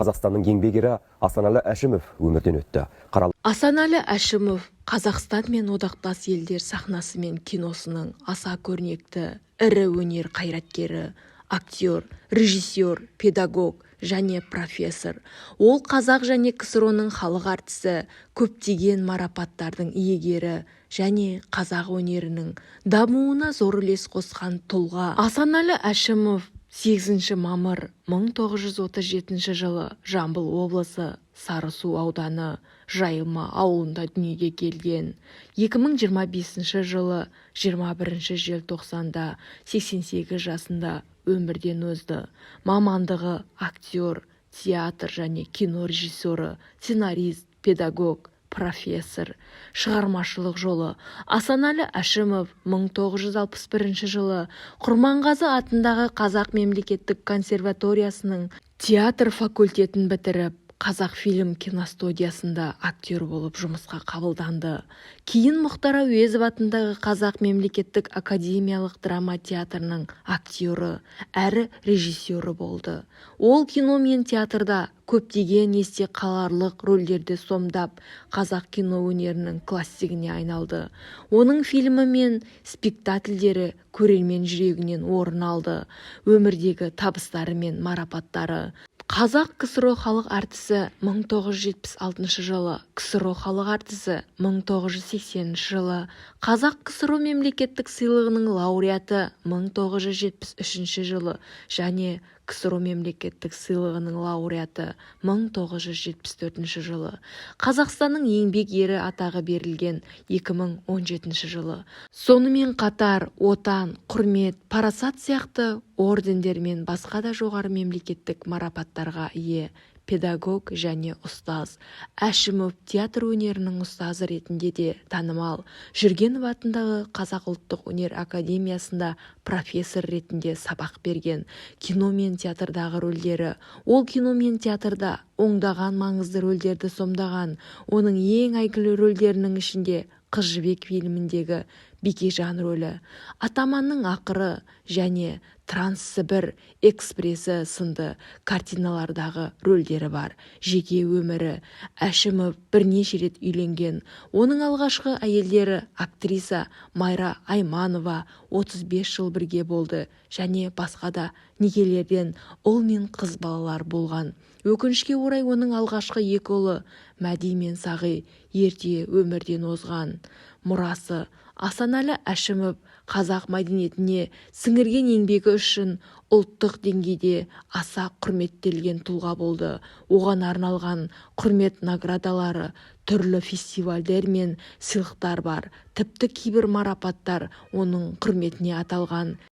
Қазақстанның Еңбек Ері Асанәлі Әшімов өмірден өтті. Қаралы Асанәлі Әшімов – Қазақстан мен одақтас елдер сахнасы мен киносының аса көрнекті ірі өнер қайраткері, актер, режиссер, педагог және профессор. Ол Қазақ және КСРО-ның халық әртісі, көптеген марапаттардың иегері және қазақ өнерінің дамуына зор үлес қосқан тұлға. Асанәлі Әшімов 8 мамыр 1937 жылы Жамбыл облысы, Сарысу ауданы, Жайылма ауылында дүниеге келген. 2025 жылы 21 желтоқсанда 88 жасында өмірден озды. Мамандығы: актер, театр және кино режиссері, сценарист, педагог, профессор. Шығармашылық жолы: Асанәлі Әшімов 1961 жылы Құрманғазы атындағы Қазақ мемлекеттік консерваториясының театр факультетін бітіріп, «Қазақфильм» киностудиясында актер болып жұмысқа қабылданды. Кейін Мұхтар Әуезов атындағы Қазақ мемлекеттік академиялық драма театрының актері әрі режиссері болды. Ол кино мен театрда көптеген есте қаларлық рөлдерді сомдап, қазақ кино өнерінің классигіне айналды. Оның фильмі мен спектакльдері көрермен жүрегінен орын алды. Өмірдегі табыстары мен марапаттары: Қазақ КСРО халық әртісі 1976 жылы, КСРО халық әртісі 1980 жылы, Қазақ КСРО Мемлекеттік сыйлығының лауреаты 1973 жылы және КСРО Мемлекеттік сыйлығының лауреаты 1974 жылы, Қазақстанның Еңбек Ері атағы берілген 2017 жылы. Сонымен қатар «Отан», «Құрмет», «Парасат» сияқты ордендер мен басқа да жоғары мемлекеттік марапаттарға ие. Педагог және ұстаз. Әшімов театр өнерінің ұстазы ретінде де танымал. Жүргенов атындағы Қазақ ұлттық өнер академиясында профессор ретінде сабақ берген. Кино мен театрдағы рөлдері: Ол кино мен театрда ондаған маңызды рөлдерді сомдаған. Оның ең әйгілі рөлдерінің ішінде «Қыз Жібек» фильміндегі Бекежан рөлі, «Атаманның ақыры» және «Транссібір экспресі» сынды картиналардағы рөлдері бар. Жеке өмірі: Әшімов бірнеше рет үйленген. Оның алғашқы әйелдері, актриса Майра Айманова, 35 жыл бірге болды және басқа да некелерден ұл мен қыз балалар болған. Өкінішке орай, оның алғашқы екі ұлы, Мәди мен Сағи, ерте өмірден озған. Мұрасы: Асанәлі Әшімов қазақ мәдениетіне сіңірген еңбегі үшін ұлттық деңгейде аса құрметтелген тұлға болды. Оған арналған құрмет наградалары, түрлі фестивальдер мен сыйлықтар бар. Тіпті кейбір марапаттар оның құрметіне аталған.